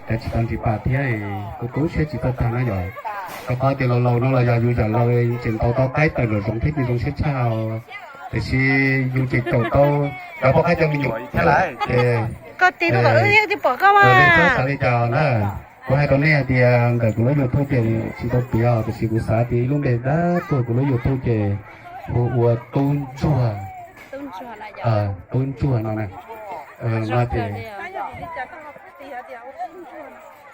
Cov tsis tau ntsib pam thiab kuv tu siab tsis txawj tag na yom. Rau qhov tias laus laus no los yog yus yam laus tseem ntaus tau qaib tawm nraum zoov thiab ces zoo siab tshaj. Tiam sis yus tseem caum tau cov poj qaib cov me nyuam thiab lawm ces, koj tib tug kom wb thiaj pom koj mas. Xav li cas na? Kuv hais rau nej hais tias ntawm kuv lub YouTube ces tsis tau piav tiam sis kuv xav tias ib lub npe dab tuag kuv lub YouTube ces hu ua Tub Ntsuag. Tub Ntsuag no na. No ces,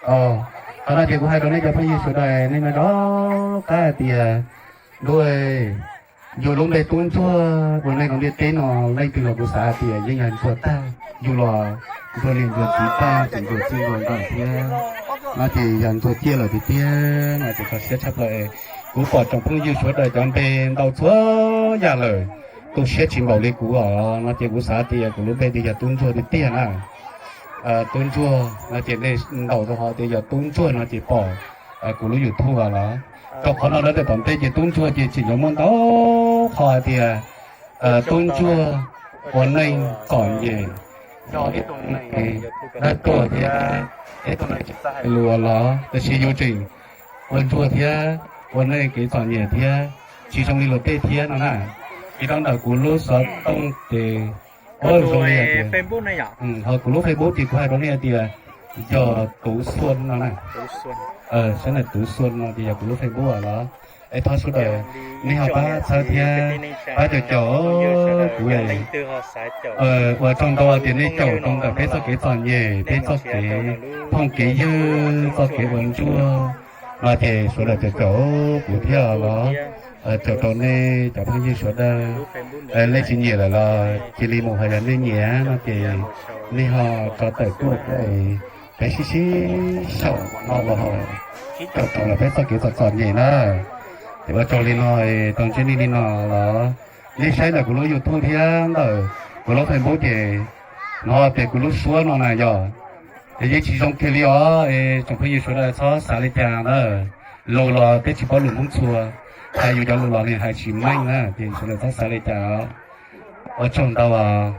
qhov no ces kuv hais rau nej cov phooj ywg sawv daws nej no rov qab hais tias, ntuj, yus lub npe Tub Ntsuag ua neej rau ntiaj teb no leej twg los kuv xav hais tias yeej yog ntsuag tag, yus los ntsuag niam ntsuag txiv tag, tseem ntsuag txij ntsuag nkawm thiab. No ces yog ntsuag ciaj lawm tiag tiag no ces kho siab tshaj plaws. Kuv pom tsoom phooj ywg sawv daws cov npe ntau txhua yam lawm, tu siab tsis npaum li kuv os. No ces kuv xav tias kuv lub npe ces yog Tub Ntsuag tiag tiag na. Tub Ntsuag no ces nej ntaus rau hauv tias yog Tub Ntsuag no ces pom kuv lub YouTube los. Rau qhov no lawv tej tom ntej ces Tub Ntsuag ces tseem yuav muaj ntau qhov hais tias Tub Ntsuag ua neej txom nyem, yog ib tug neeg dawb tuag thiab ib tug neeg tsis txawj hais lus los, tab sis yus tseem ua ntsuag thiab ua neej kev txom nyem thiab tsis zoo li luag tej thiab no na. Ces rau ntawm kuv lub xov tooj ces, ua zoo li hais tias, ho kuv lub Facebook ces kuv hais rau nej hais tias yog Tuv Xuan no na. Sab ntawm Tuv Xuan no ces yog kuv lub Facebook los. Es thov sawv daws nej ho pab txhawb thiab pab caum caum kuv, ua tsaug ntau tias nej caum rau ntawm peb txoj kev txom nyem, peb txoj kev phooj kev ywg, txoj kev ua ntsuag no ces sawv daws caum caum kuv thiab los. Caum rau nej cov phooj ywg sawv daws, nej tsis nyiam lawm los cia li mus, hos yog nej nyiam no ces nej ho tso tawm tuaj, peb sib sib xyaum no los caum rau los peb txoj kev txom txom nyem na. Ces ua tsaug li no, tau ntsib nej li no los. Nej saib ntawm kuv lub YouTube thiab ntawm kuv lub Facebook ces hnov tias kuv lub suab no na yog, ces yeej tsis zoo kiag li os. Tsoom phooj ywg sawv daws txhob xav li cas na. Lus los peb tsis paub lus Hmoob txhua, hais yus cov lus los nws hais tsis meej na, ces sawv daws txhob xav li cas. Ua tsaug ntau os.